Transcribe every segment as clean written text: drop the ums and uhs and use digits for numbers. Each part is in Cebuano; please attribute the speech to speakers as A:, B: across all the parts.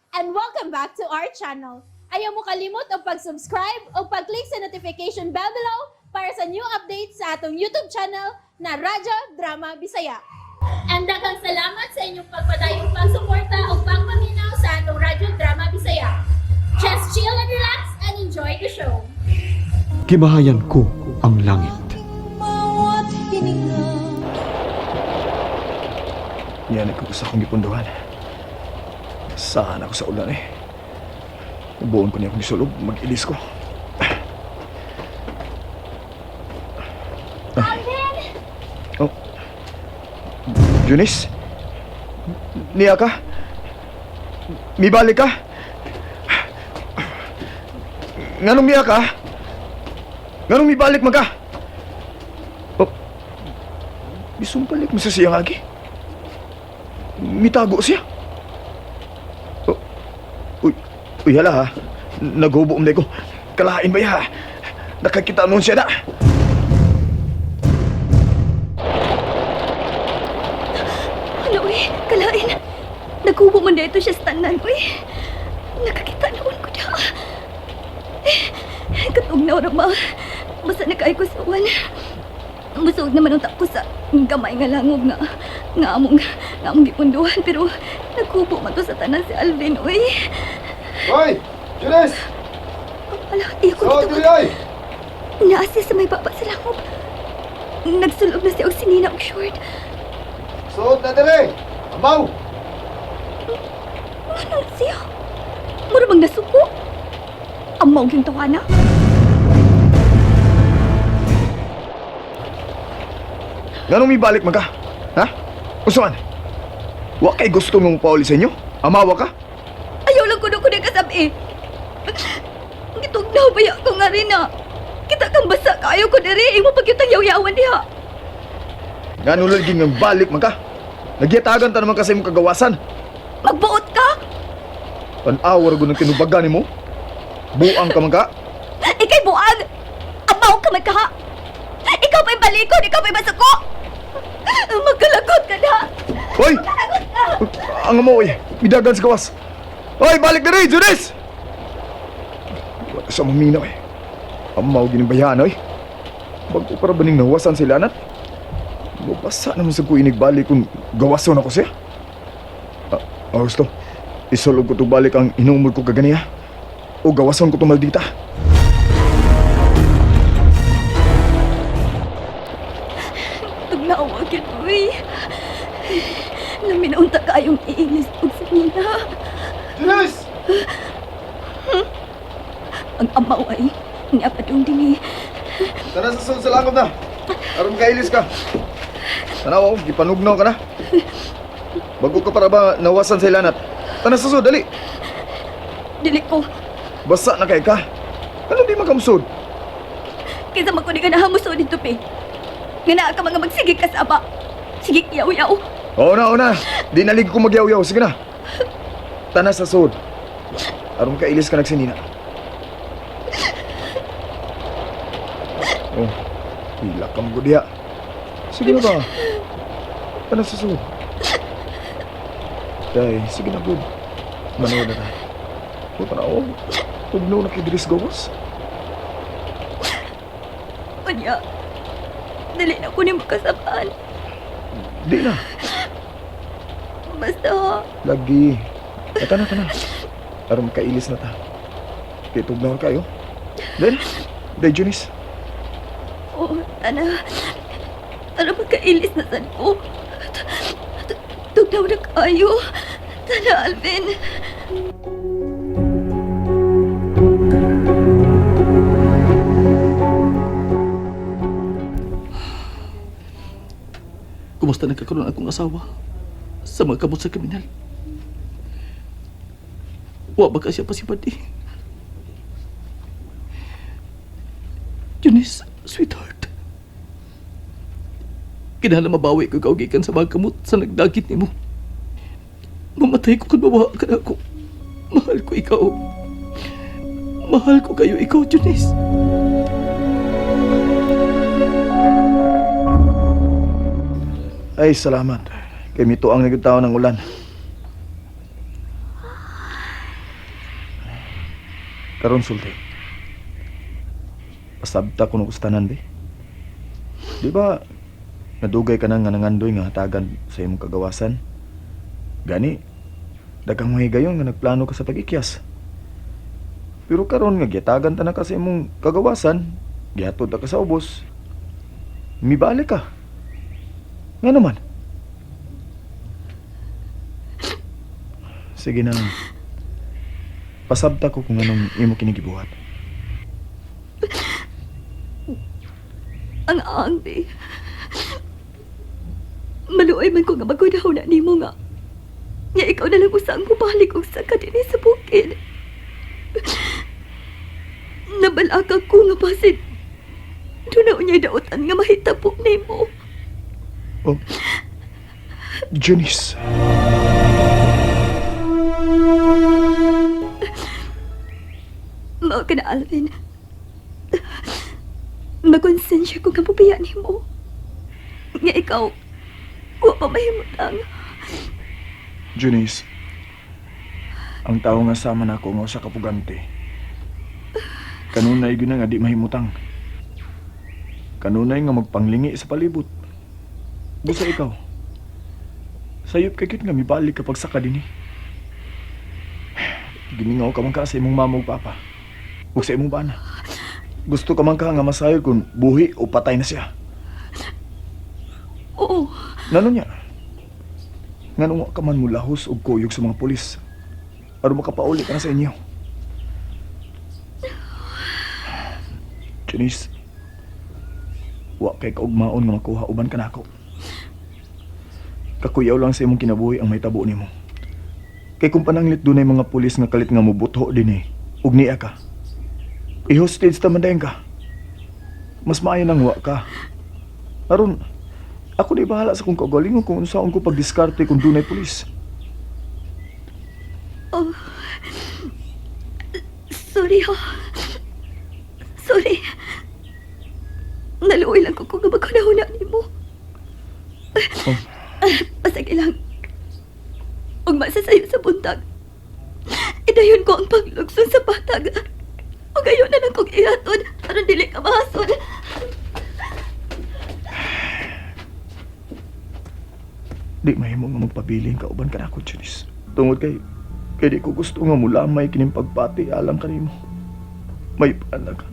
A: And welcome back to our channel. Ayaw mo kalimot og pag-subscribe o pag-click sa notification bell below para sa new updates sa atong YouTube channel na Radyo Drama Bisaya. And daghang salamat sa inyong pagpadayong pagsuporta o pagpaminaw sa atong Radyo Drama Bisaya. Just chill and relax and enjoy the show.
B: Gimahayan ko ang langit.
C: Bawat hininga.
D: Yan ko sa akong gipunduhan. Saan ako sa ulan eh. Ubuon ko niya akong gisulog, mag-ilis ko.
A: Alvin!
D: Oh. Junice? Niya ka? Mibalik ka? Nganong miya ka? Nganong mibalik man ka? Oh. Bisumpalik mo sa siyang agi. Mitago siya. Oh. Uy, uy hala ha. Naghubo umday ko. Kalain ba ya? Nakakita nun siya na.
E: Ano uy, kalain. Naghubo man dito siya sa tanan, uy. Nakakita noon ko na. Eh, katugnaw ra ba? Basta nakaay ko sa uwan. Busog naman ang ko sa gamay nga langog nga nga among gipunduhan pero naghubo man to sa tanan si Alvin, uy.
D: Hoy! Junice!
E: Ala, iya ko
D: So,
E: gitawag.
D: dili oy!
E: Naa siya sa may baba sa langob. Nagsulob na siya og sinina og short.
D: Suot na dili! Amaw!
E: Ano siya? Mura bang nasuko? Amaw yung tawana?
D: Nganong mibalik man ka? Ha? Unsa man? Wa kay gusto nga mopauli sa inyo? Amawa ka?
E: Ayaw lang kuno ko na kasabi. Gitugnaw ba ko nga rin na? Kita kang basa kaayo ko diri. Imo pagyutang yaw-yawan diha.
D: Ngano lagi nga balik man ka? Nagyatagan ta naman ka sa imong kagawasan.
E: Magbuot ka?
D: Tan-aw ra gud ng tinubagan nimo. Buang ka man ka.
E: Ikay buang! Amaw ka man kaha! Ikaw pa'y balikon! Ikaw pa'y masuko! Magkalagot ka na!
D: Hoy!
E: Magkalagot ka!
D: Ang amo oy, midagan sa gawas. Hoy, balik diri, Junis! Wala sa maminaw eh. Amaw ginibayan oy. Bago para ba ning nawasan sila nat? Mabasa naman sa ko inigbalik kung gawason ako siya. Ah, ah, gusto. Isulog ko to balik ang hinumod ko kaganiya. O gawason ko to maldita.
E: Tugnaw gyud uy. Laminaunta kaayong iilis og sinina.
D: Junis!
E: Ang amaw ay niya pa dong dinhi.
D: Tara sa sulod sa langkob na. Aron kailis ka. Tanaw, oh, gipanugnaw ka na. Bago ka para ba nawasan sa ilanat? Tana sa sulod, dali.
E: Dili ko.
D: Basa na kay ka. Ano di makamsud?
E: Kaysa magkuni ka na hamuso dito, pe. Nga naa ka mga magsigig ka sa aba. Sige, yaw-yaw.
D: Oo na, oo na. Di nalig ko magyaw-yaw. Sige na. Tana sa sud. Aron kailis ka nagsinina. Oh, pila ka mo diha. Sige na ba? Tana sa sud. Day, sige na good. Manood na ta. Puta na, oh. Tugnaw na kay Dris Gawas.
E: Unya, dili na ko ni makasabaan.
D: Di na.
E: Basta,
D: Lagi. Ah, tana, tana. Aron makailis na ta. Kay tugnaw na kayo. Day na. Day, Junice.
E: Oh, tana. Tara magkailis na sad ko. Tugnaw na kayo. Tana, Alvin.
F: Kumusta nagkakaroon akong asawa sa mga kamot sa kriminal? Wa ba ka siya pasibad eh? Eunice, sweetheart. Kinahanglan mabawi ko ikaw gikan sa mga kamot sa nagdagit nimo. Mamatay ko kung mawaha ka na ako. Mahal ko ikaw. Mahal ko kayo ikaw, Eunice.
D: Ay, salamat. Kay mituang na gyud taon ng ulan. Karon sulti. Pasabta ko nung ustanan be. Di ba nadugay ka na nga nangandoy nga hatagan sa imong kagawasan? Gani, daghang mahigayon nga nagplano ka sa pag-ikyas. Pero karon nga gihatagan ta na ka sa imong kagawasan, gihatod ta ka sa ubos. Mibalik ka. Nga naman. Sige na. Pasabta ko kung anong imo kinigibuhat.
E: Ang aang, be. Maluoy man ko nga magkunaw na nimo nga. Nga ikaw na lang usa ang mubalik og saka dinhi sa bukid. Nabalaka ko nga basin. Doon na unyay dautan nga mahitabo nimo.
D: Oh. Janice.
E: Mao ka na, Alvin. Makonsensya ko nga mubiya nimo. Nga ikaw, wa pa mahimutang.
D: Janice. Ang tao nga sama na ako nga usa ka pugante. Kanunay gyud na nga di mahimutang. Kanunay nga magpanglingi sa palibot. Busa ikaw. Sayop kay cute nga mibalik kapag saka dinhi. Gimingaw ka man ka sa imong mama ug papa. Ug sa imong bana. Gusto ka man ka nga masayod kung buhi o patay na siya.
E: Oo,
D: Ngano niya? Ngano wa ka man mulahos og kuyog sa mga pulis? Aron makapauli ka na sa inyo. Janice, wa kay kaugmaon nga makuha uban ka nako. Kakuyaw lang sa imong kinabuhi ang mahitabo nimo. Kay kung pananglit dunay mga pulis nga kalit nga mobutho dinhi, ug niya ka. I-hostage ta man dayon ka. Mas maayo nang wa ka. Aron ako di bahala sa kung kaugalingon kung unsaon ko pagdiskarte kung dunay pulis.
E: Oh. Sorry, ho. Sorry. Naluoy lang ko kung magkunahuna nimo.
D: Oh.
E: Pasag ilang. Ug masasayo sa buntag. Idayon ko ang paglugson sa patag. Ug ayon na lang kong ihatod aron dili ka mahasol.
D: Di mahimo nga magpabilin ka uban kanako, Janice. Tungod kay kay di ko gusto nga mulamay kining pagpati alang kanimo. May panak.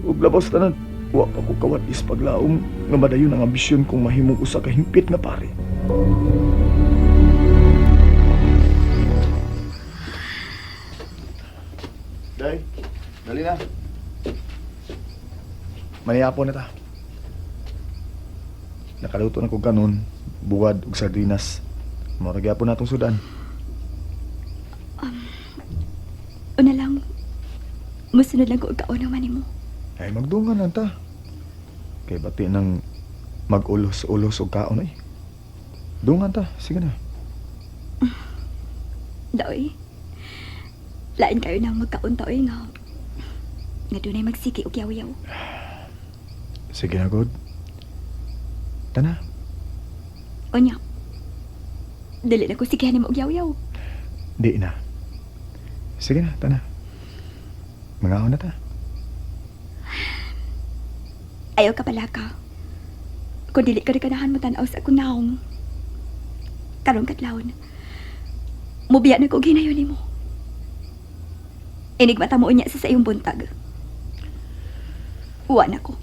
D: Ug labas tanan, wa pa ko kawat-is paglaom nga madayon ang ambisyon kong mahimong usa ka hingpit nga pare. Day, dali na. Maniyapon na ta. Nakaluto na ko kanon, buwad ug sardinas. Mao ra gyapon natong sudan.
E: Una lang. Musunod lang ko og kaon naman nimo.
D: Ay magdungan lang ta. Kay bati nang mag-ulos-ulos og kaon ay. Dungan ta, sige na.
E: Daoy. Lain kayo nang magkaon taoy nga. Nga dunay magsiki og yaw-yaw.
D: Sige na, God. Tana,
E: Onya. Dili na ko sigihan nimo og yaw-yaw.
D: di na. Sige na, tana. Mangaon na ta.
E: Ayaw ka pala ka. Kung dili ka ganahan mo tan-aw sa akong naong. Karong katlawon. Mubiya na ko og hinayon nimo. Enigmata mo unya sa iyong buntag. Uwa na ko.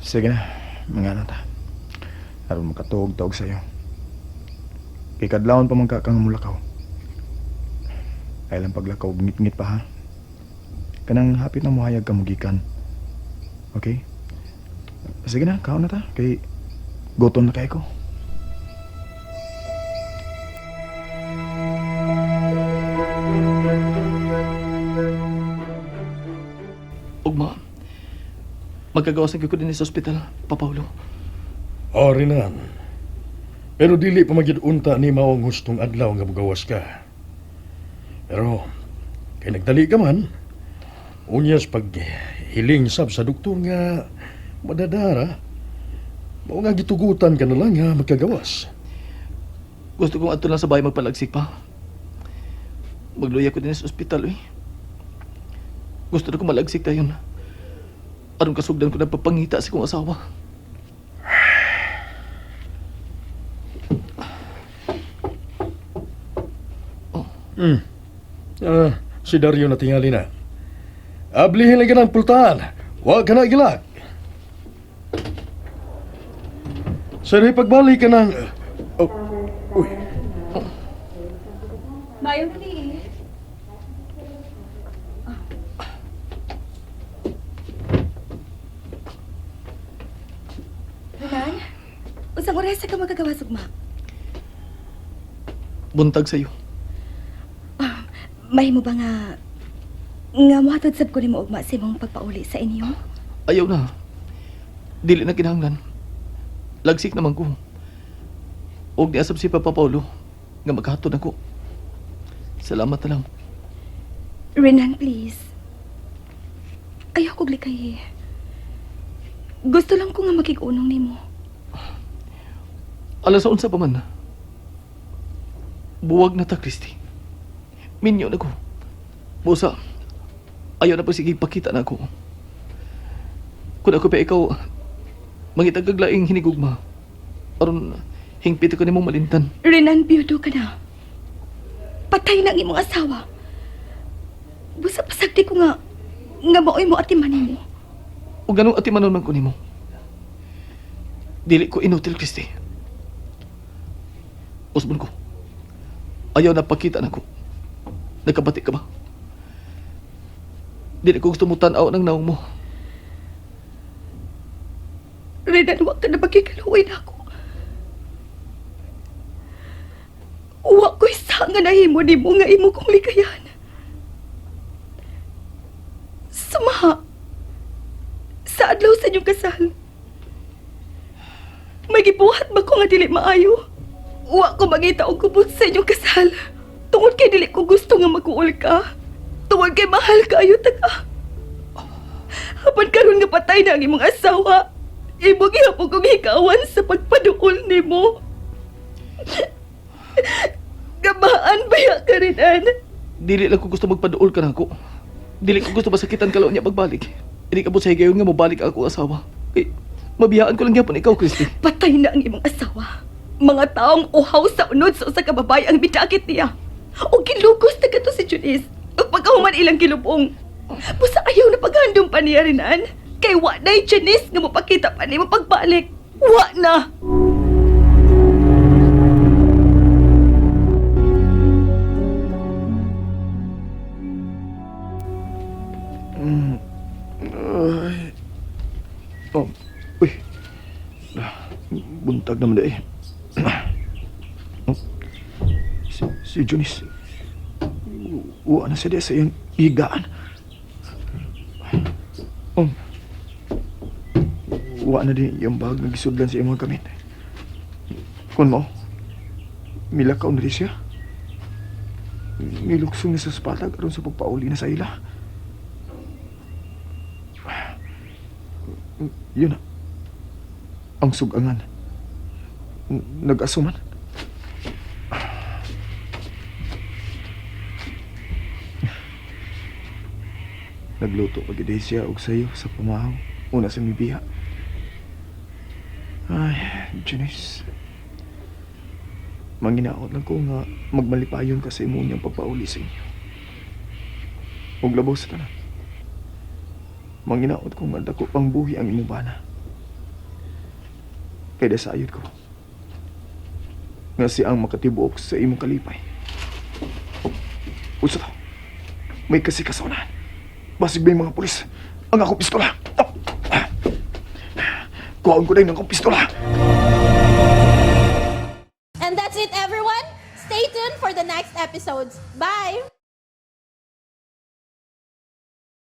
D: Sige na, mangaon na ta. Aron makatuog-taog sa'yo. Kay kadlawon pa man ka kang mulakaw. Ay lang paglakaw, ngit-ngit pa ha. Kanang hapit na muhayag ka mugikan. Okay? Sige na, kaon na ta. Kay gutom na kay ko.
F: Ugma, magkagawasan ko din sa ospital, Pa Paulo.
G: O, Renan. Pero dili pa magyud unta ni mao ang hustong adlaw nga mugawas ka. Pero kay nagdali ka man, unyas pag hiling sab sa doktor nga madadara, mao nga gitugutan ka na lang nga magkagawas.
F: Gusto kong adto lang sa bahay magpalagsik pa. Magluya ko din sa ospital, eh. Gusto na ko malagsik dayon. Aron kasugdan ko nagpapangita sa kong asawa.
G: Ah, si Dario na tingali na. Ablihin lang ka ng pultahan. Huwag ka na gilak. Sir, pagbalik ka ng... Oh, uy.
E: Mayong gabi. Renan, usang oras ka magagawa sugma.
F: Buntag sa'yo.
E: Mahimo ba nga nga mohatod sab ko nimo ugma sa imong pagpauli sa inyo?
F: Ayaw na. Dili na kinahanglan. Lagsik naman ko. Og niasab si Papa Paulo nga maghatod ako. Salamat na lang.
E: Renan, please. Ayaw kog likay. Gusto lang ko nga makig-unong nimo.
F: Alas 11 pa man. Buwag na ta, Christy. Minyo na ko. Busa, ayaw na pa sige pakita na ako. Kung ako pa ikaw, mangitag kag laing hinigugma. Aron, hingpit ko nimong malintan.
E: Renan, biyudo ka na. Patay na ang imong asawa. Busa pasagdi ko nga nga maoy mo atiman nimo.
F: O ganong atimanon man ko nimo. Dili ko inutil, Christy. Usbon ko. Ayaw na pakita na ko. Nagkabati ka ba? Dili ko gusto mo tanaw ng naong mo.
E: Renan, wa ka na magkikaluoy na ako. Wa ko'y sa nga nahimo nimo nga imo kong likayan. Samaha. Sa adlaw sa inyong kasal. May gibuhat ba ko nga dili maayo? Wa ko mangita og kubot sa inyong kasal. Tungod kay dili ko gusto nga maguol ka. Tungod kay mahal kaayo ta. Apan karon nga patay na ang imong asawa. Imo gihapon kong hikawan sa pagpaduol nimo. Gabaan baya ka rin, Ann?
F: Dili lang ko gusto magpaduol ka na ako. Dili ko gusto masakitan ka niya pagbalik. Hindi ka po sa higayon nga mobalik ako asawa. Kay, mabiyaan ko lang gyapon ikaw, Christy.
E: Patay na ang imong asawa. Mga taong uhaw sa unod sa usa ka babae ang bidakit niya. O gilugos na kato si Junice. Ug pagkahuman ilang gilubong. Busa ayaw na paghandom pa niya rin, Ann. Kay wa na'y Janice nga mapakita pa nimo pagbalik. Wa na!
D: Ay. Oh, uy. Buntag naman eh. Oh, si Junice. Uwa na siya sa iyang higaan. Oh. Uwa na din yung bag nga gisudlan sa iyang mga gamit. Kun mo, milakaw na rin siya. Niluksong na sa spatag aron sa pagpauli na sa ila. Yun na. Ang sugangan. Nag-asuman. Nagluto pag siya og sayo sa pamahaw. Una sa mibiha. Ay, Janice. Manginaot lang ko nga magmalipayon ka sa imo niyang pagpauli sa inyo. Ug labaw sa tanan. Manginaot ko nga dako pang buhi ang imong bana. Kay dasayod ko nga siya ang makatibuok sa imong kalipay. Oh, unsa to? May kasikasonan. Basig ba yung mga pulis? Ang akong pistola. Oh. Ah. Kuhaon ko na yung akong pistola.
A: And that's it, everyone. Stay tuned for the next episodes. Bye!